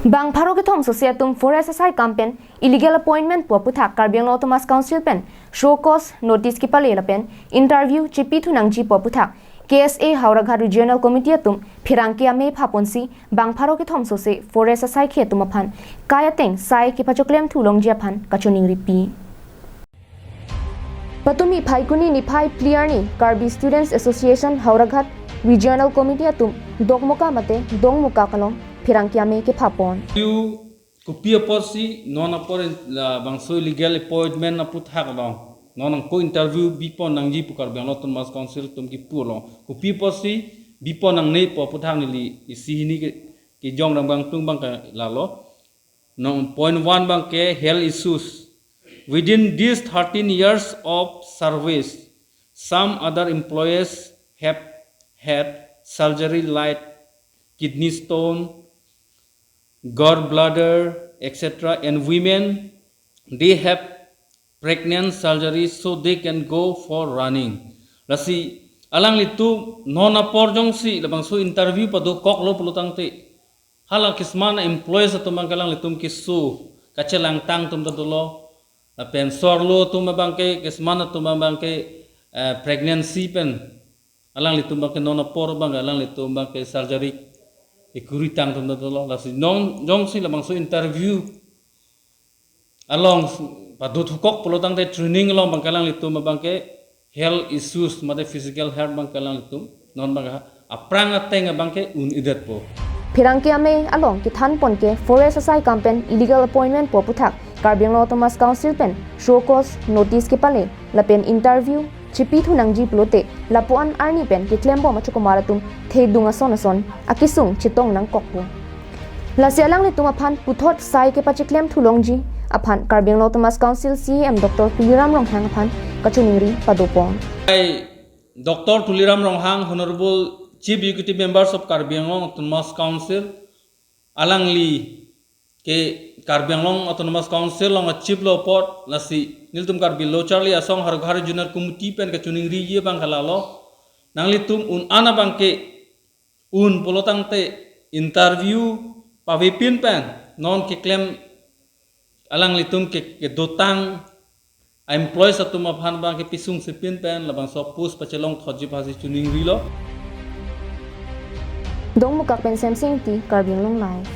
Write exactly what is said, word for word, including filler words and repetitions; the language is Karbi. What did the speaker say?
Bang pharo kethom sose atum forest asai kam pen illegal appointment pu aputhak Karbi Anglong Autonomous Council pen show cause notice kepale lapen interview chepi thu nangji pu aputhak K S A Howraghat Regional Committee atum pherangke amei phaponsi bang pharo kethom sose forest asai khe atum aphan kai ateng sai kepachoklem thu longji aphan kachoningri pi. Patumi Phaikuni niphai phli arni Karbi Students Association Howraghat Regional Committee atum Dokmoka mate Dongmukak along pherangke amei kephapon. Yu kopi apotsi non apor in-, labangso illegal appointment aputhak along non angko interview bipon nangji pu Karbi Anglong Autonomous Council atum kipu along kopi apotsi bipon nangne pu aputhak neli isi hini ke, kejong dam bang tung bang ke lalo. Nong point one bang ke health issues. Within these thirteen years of service, some other employees have had surgery like kidney stone, gallbladder, et cetera. And women, they have pregnant surgery so they can go for running. Lasi alanglitum non apor jongsi labangso interview padokoklo pulo tangte, hala kisman employees atum bang ke alanglitum keso kachelangtang atum ta dolo. Lapen sorlo atum bang ke kisman atum bang ke, eh, pregnancy pen alanglitum bang ke non apor bang ke alanglitum bang ke surgery ekuritang atum ta dolo. Lasi non jongsi labangso interview along padothukok pulo tangte training along bang ke alanglitum bang ke health issues mate physical health bang ke alanglitum non bang ke aphrang ateng bang ke un-edetpo. Pherangke amei along kethanpon ke forest asai kam pen illegal appointment pu aputhak Karbi Anglong Autonomous Council pen show cause notice kepale lapen interview chepi thu nangji pulote lapuan arni pen keklembom achokomar atum thedung ason ason akesung chetong nangkokpo. Lasi alanglitum aphan puthot sai kepacheklem thu longji aphan Karbi Anglong Autonomous Council C E M Doctor Tuliram Ronghang aphan kachoningri padopon. Ai Doctor Tuliram Ronghang, Honorable Chief Executive Members of Karbi Anglong Autonomous Council, alangli ke Karbi Anglong Autonomous Council along a-chief lo apot, lasi nelitum Karbi Lo Charli Asong Howraghat Regional Committee pen kachoningri ye bang ke lalo. Nanglitum un-an abang ke un pulo tangte interview pavepin pen non keklem alanglitum ke, kedotang a-employees atum aphan bang ke pisung sipin pen labangso post pachelong thotji aphansi choningrilo. Dongmukak pen Semsing Ingti, Karbi Anglong Live.